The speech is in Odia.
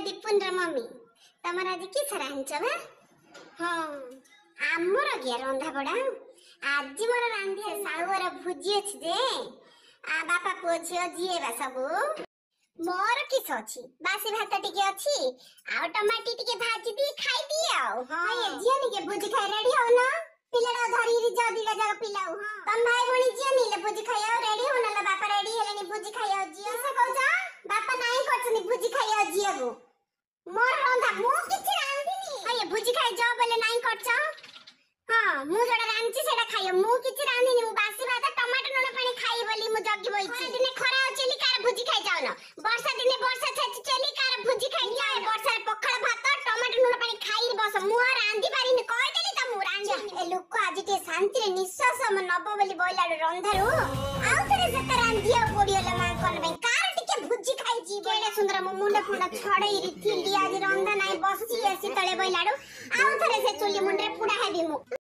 ଦୀପୁନର ମମି, ତମର ଆଜି କିସ ରାନ୍ଧିଛ ବା? ହଁ, ଆମର କିଏ ରନ୍ଧା ବଢା ଆଜି ମୋର ରାନ୍ଧିଆ ସାହୁର ଭୋଜି ଅଛି ଯେ, ଆ ବାପା ପୁଅ ଝିଅ ଯିଏ ବା ସବୁ। ମୋର କିସ ଅଛି, ବାସି ଭାତ ଟିକେ ଅଛି ଆଉ ଟମାଟି ଟିକେ ଭାଜି ଦି ଖାଇଦିଏ ଆଉ। ହଁ, ଝିଅ ନିକେ ଭୋଜି ଖାଇ ରେଡି ହଉନ? ପିଲାଟା ଧରିକି ଯ, ଦିଟା ଯାକ ପିଲାଉ। ହଁ, ତମ ଭାଇ ଭଉଣୀ ଝିଅ ନିଲେ ଭୋଜି ଖାଇବାକୁ ରେଡି ହଉନ? ବାପା ରେଡି ହେଲେଣି ଭୋଜି ଖାଇବାକୁ ଝିଅ। କିସ କହୁଛ? ବାପା ନାଇଁ କରୁଛନ୍ତି ଭୋଜି ଖାଇବାକୁ ଝିଅକୁ। ମୋର ରନ୍ଧା, ମୁଁ କିଛି ରାନ୍ଧିନି। ଆଏ, ଭୋଜି ଖାଇ ଯାଅ ବୋଲେ ନାଇଁ କରୁଛ? ହଁ, ମୁଁ ଯୋଉଟା ରାନ୍ଧିଛି ସେଇଟା ଖାଇବ। ମୁଁ କିଛି ରାନ୍ଧିନି, ମୁଁ ବାସି ଭାତ ଟମାଟୋ ଲୁଣ ପାଣି ଖାଇ ବୋଲି ମୁଁ ଜଗି ବଇଛି। ଦିନେ ଖରା ଅଛି ବୋଲି କାର ଭୋଜି ଖାଇ ଯାଉନ, ବର୍ଷା ଦିନେ ବର୍ଷା ଛେଚୁଛି ବୋଲି କାର ଭୋଜି ଖାଇ ଯାଅ। ବର୍ଷାରେ ପଖାଳ ଭାତ ଟମାଟୋ ଲୁଣ ପାଣି ଖାଇ ବସ। ମୁଁ ଆଉ ରାନ୍ଧି ପାରିନି, କହିଦେଲି ତ ମୁଁ ରାନ୍ଧିନି। ଏ ଲୋକ ଆଜି ଟିକେ ଶାନ୍ତିରେ ନିଶ୍ୱାସ ନବ ବୋଲି ବଇଲା ରନ୍ଧାରୁ ଆଉ ଥରେ ସେତେ ରାନ୍ଧିବାକୁ ପଡିଗଲା। ମା କଣ ପାଇଁ କାର ଟିକେ ଭୋଜି ଖାଇଛି? କେଡ଼େ ସୁନ୍ଦର, ମୁଁ ମୁଣ୍ଡ ଫୁଣ୍ଡ ଛଡେଇ ଥିଲି, ଆଜି ରନ୍ଧା ନାଇଁ, ବସି ଆସି ତଳେ ବଇଲାଡୁ